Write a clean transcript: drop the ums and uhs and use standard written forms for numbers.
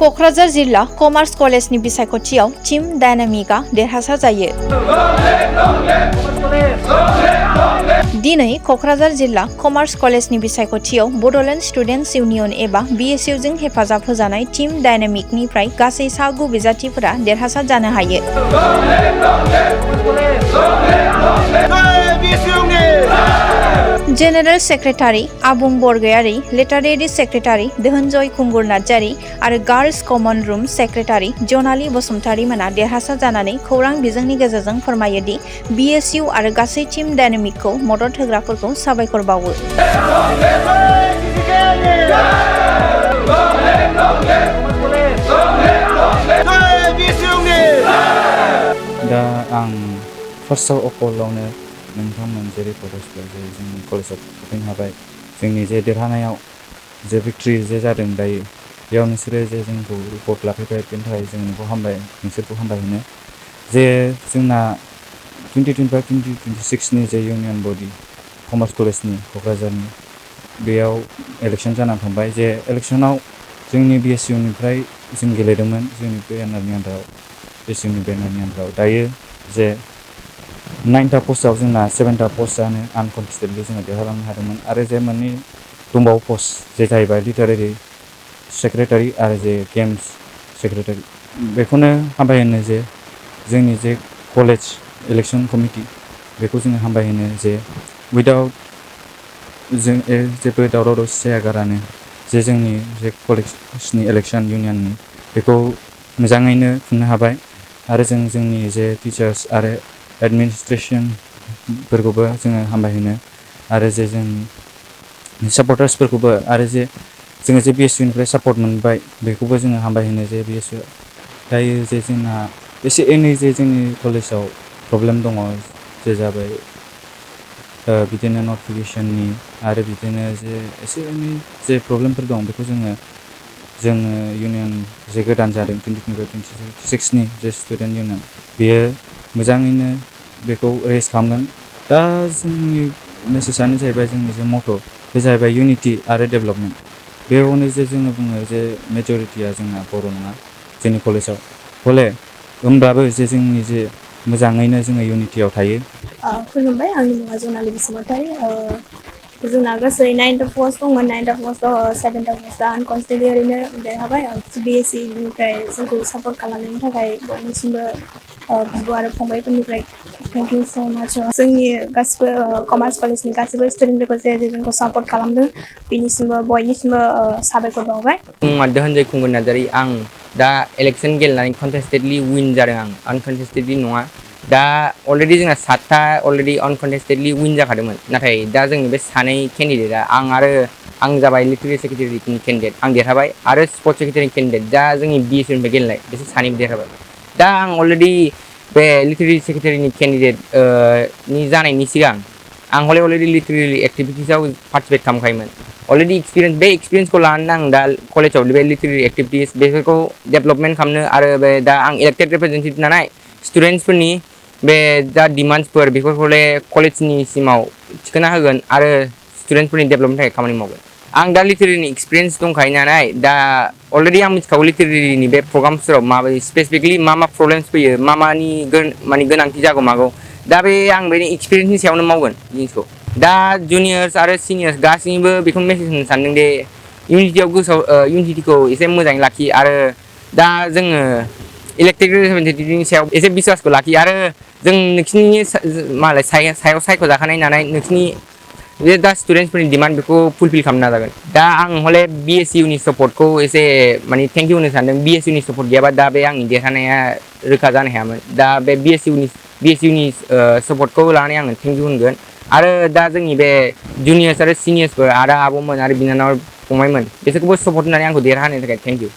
क'क्राझार जिल्ला कमार्स कलेजनि बिसायख'थियाव टीम डायनामिकआ देरहासार जायो। दिनै क'क्राझार जिल्ला कमार्स कलेजनि बिसायख'थियाव बड'लेण्ड स्टुडेन्टस इउनियन एबा BSUजों हेफाजाब होजानाय टीम डायनामिकनिफ्राय गासै सा 9 बिजाथिफोरा देरहासार जानो हायो। जेनेरेल सेक्रेटारि आबुं बरगयारि, लेटारेरि सेक्रेटारि धोनजय खुंगुर नार्जारि आरो girls common room secretary Jonali Basumatary Mona देरहासार जानानै खौरां बिजोंनि गेजेरजों फोरमायो दि BSU आरो गासै टीम डायनामिकखौ मदद होग्राफोरखौ साबायखर बावो। दा आं फार्स्टआव अकलावनो नोंथांमोन जे रिपर्टार्सफोर जे जोंनि कलेजाव फैनो हाबाय, जोंनि जे देरहानायाव जे भिक्ट्रि जे जादों दायो बेयाव नोंसोरो जे जोंखौ रिपर्ट लाफैबाय, बेनि थाखाय जों नोंसोरखौ हामबाय होनो। जे जोंना 2025-2026नि जे इउनियन बडि कमार्स कलेजनि क'क्राझारनि बेयाव इलेक्सन जानानै थांबाय। जे इलेक्सनाव जोंनि BSUनिफ्राय जों गेलेदोंमोन, जोंनि बेनारनि आन्दाराव BSUनि बेनारनि आन्दाराव। दायो जे 9टा पस्टआव जोंना 7टा पस्टआनो आनकन्टेस्टेडलि जोङो देरहालांनो हादोंमोन आरो जे मोननै दंबावो पस्ट जे जाहैबाय लिटारेरि सेक्रेटारि आरो जे गेम्स सेक्रेटारि। बेखौनो हामबाय होनो जे जोंनि जे कलेज इलेक्सन कमिटि बेखौ जोङो हामबाय होनो जे उइदाउट जों जेबो दावराव दावसि जायागारानो जे जोंनि जे कलेजनि इलेक्सन इउनियननि बेखौ मोजाङैनो खुंनो हाबाय आरो जों जोंनि जे टिचार्स आरो एडमिनिस्ट्रेसनफोरखौबो जोङो हामबाय होनो आरो जे जों सापर्टार्सफोरखौबो आरो जे जोङो जे BSUनिफ्राय सापर्ट मोनबाय बेखौबो जोङो हामबाय होनो। जे BSU दायो जे जोंना एसे एनै जे जोंनि कलेजाव प्रब्लेम दङ, जे जाबाय बिदिनो नटिफिकेसननि आरो बिदिनो जे एसे एनै जे प्रब्लेमफोर दं बेखौ जोङो इउनियन जे गोदान जादों 2025-2026नि जे स्टुडेन्ट इउनियन बेयो मोजाङैनो बेखौ रेज खालामगोन। दा जोंनि मेसेजआनो जाहैबाय, जोंनि जे मट' बे जाहैबाय इउनिटि आरो डेभेलपमेन्ट। बेयावनो जे जोङो बुङो जे मेजरिटिया जोंना बर' नङा जोंनि कलेजाव, हले होमब्लाबो जे जोंनि जे मोजाङैनो जोङो इउनिटियाव थायो। खुलुमबाय, आंनि मुङा जनालि बसुमतारि। जोंना गासै 9टा पस्ट दंमोन, 9टा पस्टआव 7टा पस्टआ आनकन्टेस्टेडलि ओरैनो देरहाबाय। BSUनिफ्राय जोंखौ सापर्ट खालामनायनि थाखाय बयनिसिमबो बिब' आरो फंबायफोरनिफ्राय थेंक इउ स' माच। जोंनि गासिबो कमार्स कलेजनि गासिबो स्टुडेन्टफोरखौ जे जोंखौ सापर्ट खालामदों बिनिसिमबो बयनिसिमबो साबायखर बावबाय। मुङा धोनजय खुंगुर नार्जारि। आं दा इलेक्सन गेलेनानै कन्टेस्टेडलि उइन जादों, आं आनकन्टेस्टेडलि नङा। दा अलरेडि जोंना 7टा अलरेडि आनकन्टेस्टेडलि उइन जाखादोंमोन, नाथाय दा जोंनि बे सानै केन्डिडेटआ आं जाबाय लिटारेरि सेक्रेटारिनि केन्डिडेट, आं देरहाबाय आरो स्पर्ट्स सेक्रेटारिनि केन्डिडेट दा जोंनि BSUनिफ्राय गेलेनाय बिसोर सानैबो देरहाबाय। दा आं अलरेडि बे लिटारेरि सेक्रेटारिनि केन्डिडेट नि जानायनि सिगां आं अलरेडि लिटारेरि एक्टिभिटिसआव पार्टिसिपेट खालामखायोमोन। अलरेडि बे एक्सपिरियेन्सखौ लानानै आं दा कलेजाव बे लिटारेरि एक्टिभिटिस बेफोरखौ डेभेलपमेन्ट खालामनो आरो बे दा आं इलेक्टेड रिप्रेजेन्टेटिभ नालाय स्टुडेन्टसफोरनि बे जा डिमान्ड्सफोर बेफोरखौले कलेजनि सिमाव थिखोना होगोन आरो स्टुडेन्टफोरनि डेभेलपमेन्टनि थाखाय खामानि मावगोन। आं दा लिटारेरिनि एक्सपिरियेन्स दंखायो नालाय दा अलरेडि आं मिथिखागौ लिटारेरिनि बे प्रग्रामसफोराव माबायदि स्पेसिफिकलि मा प्रब्लेम्स फैयो, मानि गोनांथि जागौ मागौ। दा आं बेनि एक्सपिरियेन्सनि सायावनो मावगोन जिनिसखौ। दा जुनियर्स आरो सिनियर्स गासैनिबो बेखौनो मेसेज होनो सानदों दि इउनिटिखौ एसे मोजाङै लाखि आरो दा जोङो इलेक्टेड रिप्रेजेन्टेटिभनि सायाव एसे बिश्वासखौ लाखि आरो जों नोंसिनि मालाय सायाव सायख'जाखानाय नालाय नोंसिनि बे दा स्टुडेन्टसफोरनि डिमान्ड बेखौ फुलफिल खालामनो नाजागोन। दा आं हले BSUनि सापर्टखौ एसे थेंक इउ होनो सानदों। BSUनि सापर्ट गैयाबा दा बे आंनि देरहानाया रोखा जानो हायामोन। दा बे BSUनि सापर्टखौ लानानै आङो थेंक इउ होनगोन आरो दा जोंनि बे जुनियर्स आरो सिनियर्सफोर आदा आब'मोन आरो बिनानाव फंबायमोन बिसोरखौबो सापर्ट होनानै आंखौ देरहाहोनो थाखाय थेंक इउ।